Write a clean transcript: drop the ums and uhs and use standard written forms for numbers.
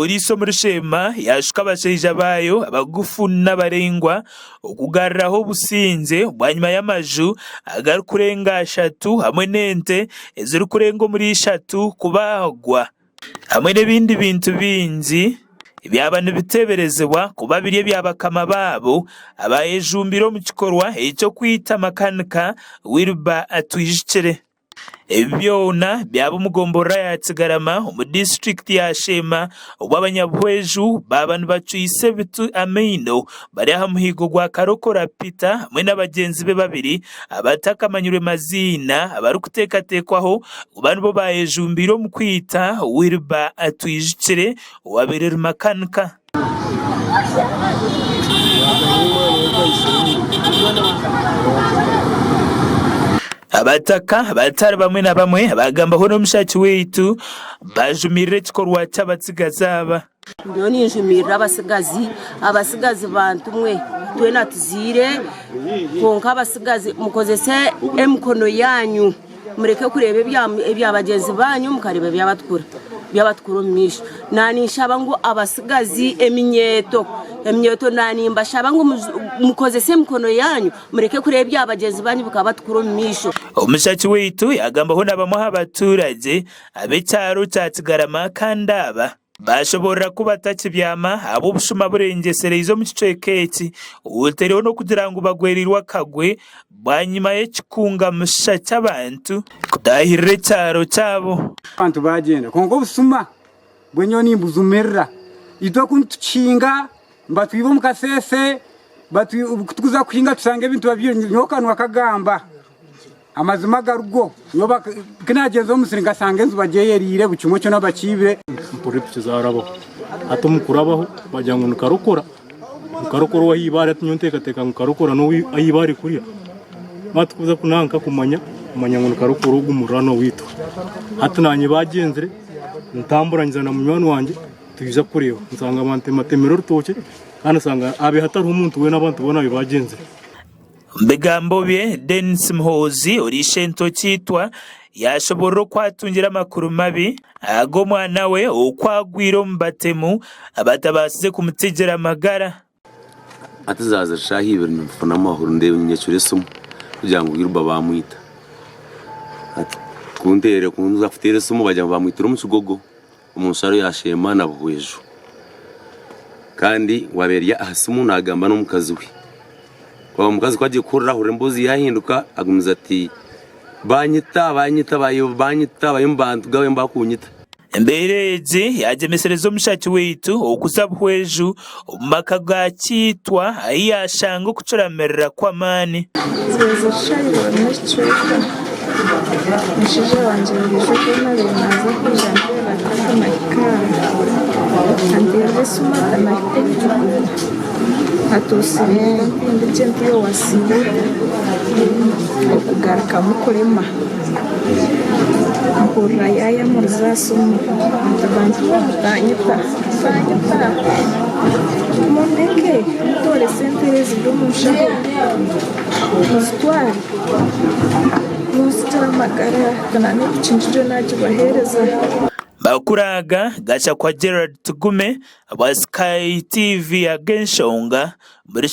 Pooriisi omuri Sheema yaashuka abashaija baayo abagufu n'abaraingwa okugaruraho obusingye bwanyima y'amaju agarikurenga ashatu hamwe n'ente ezirikurenga omuri ishatu kubaagwa hamwe n'ebindi bintu bingi ebyaba nibiteeberezibwa kuba biri ebya bakama baabo abayejumbire omu kikorwa eky'okwita makanika Wilber Atwijukire. Ebi byona byaba omu gomborora ya Kigarama omu disiturikiti ya Sheema obu abanyabuhweju baaba nibacwisa ebiti amaino bari aha muhiigo gwa Karokora Peter hamwe na bagyenzi be babiri abatakamanyirwe maziina abarikuteekateekwaho kuba nibo baayejumbiire omu kwita Wilber Atwijukire owabaire ari makanika. Abataka batari bamwe na bamwe bagambaho n'omushaki waitu bajumirira ekikorwa ky'abatsigazi aba. Nyowe ninjumirira abatsigazi, abatsigazi bantu mwe twena tuzaire kwonka abatsigazi mukozese emikono yaanyu. Mureke kureeba ebya bagyenzi baanyu mukareeba eby'abatukura eby'abatukura omu maisho. Naninshaba ngu abatsigazi eminyeeto eminyeeto nanimbashaba ngu mukozese emikono yaanyu mureke kureeba ebya bagyenzi baanyu bikabatukura omu maisho. Omushaki waitu yagambaho na bamwe aha baturagye ab'ekyaro kya Kigarama kandi aba Baashoboorora ku batakibyama ahabw'obushuma burengyesereize omu kicweka eki, otereireho n'okugira ngu bagwereirwe akagwe bwanyima y'ekikungamusha ky'abantu kutaahirira ekyaro kyabo. Abantu baagyenda, kwonka obusuma bwe nyowe nimbujumirira. Itwe ku nitukihinga nibatwiba omu kaseese, ku turikuza kuhinga tushanga ebintu babyibire, nyowe kanwa kagamba. Amazima garigo, nyowe ku naagyenzire omu musiri nkashanga enju bagyeyereire, buri kimwe kyona bakiibire. Mpurira epiki zaarabaho. Hati omu kurabaho bagira ngu nikarokora, nikarokora ow'aha ibaare hati nyowe nteekateeka ngu karokora n'owu aha ibaare kuriya. Hati kuza kunanka kumanya, kumanya ngu nikarokora ogu muriraanwa waitu. Hati naanye baagyenzire, ntambura nyiza na munywani wangye twija kureeba, nshanga bantematemire orutookye kandi nshanga haabaire hatariho muntu weena abantu boona baabaire baagyenzire. Omu bigambo bye, Denis Muhoozi ori ishento Kiitwa yaashoboorora oku atungire amakuru mabi ag'omwana we oku agwire omu batemu abatabaasize kumutegyera amagara. Hati zaazire shaaha ibiri ninfuna amahuri ndeeba nyecura esimu kugira ngu Wilber baamwita. Hati ku nteire ku nza kuteera esimu bagira ngu baamwitira omu kigogo omu nsharo ya Sheema na Buhweju. Kandi waabaire ari aha simu naagamba n'omukazi we. Omukazi ku agiire kuhurira ahurira emboozi yaahinduka agumize ati, Baanyita, baanyita, baanyita, bari omu bantu gaabo bakunyita. Embeera egi yaagyemesereza omushaki waitu okuza Buhweju omu maka ga Kiitwa ahi yaashanga okucuramirira kw'amaani. Nzibaza shaaha ibiri n'ekicweka, omushaija wangye buriijo ku naabaire naaza kwija ndeeba takanahika aha, anteerera esimu ati nahika omu kiguuto, atuutsire nka mpindigye nti iwe wasiiba ota? Okugarukamu kurema, mpurira yaayamuriza aha simu ati bantu mwe mutanyita, mutanyita, mundeke mutoore sente eziri omu nshaho muzitware munsigire amagara n'epiki ngigyo naagibaheereza. Makuru aga gashakwa Gerald Tugume habwa Sky TV ag'enshonga.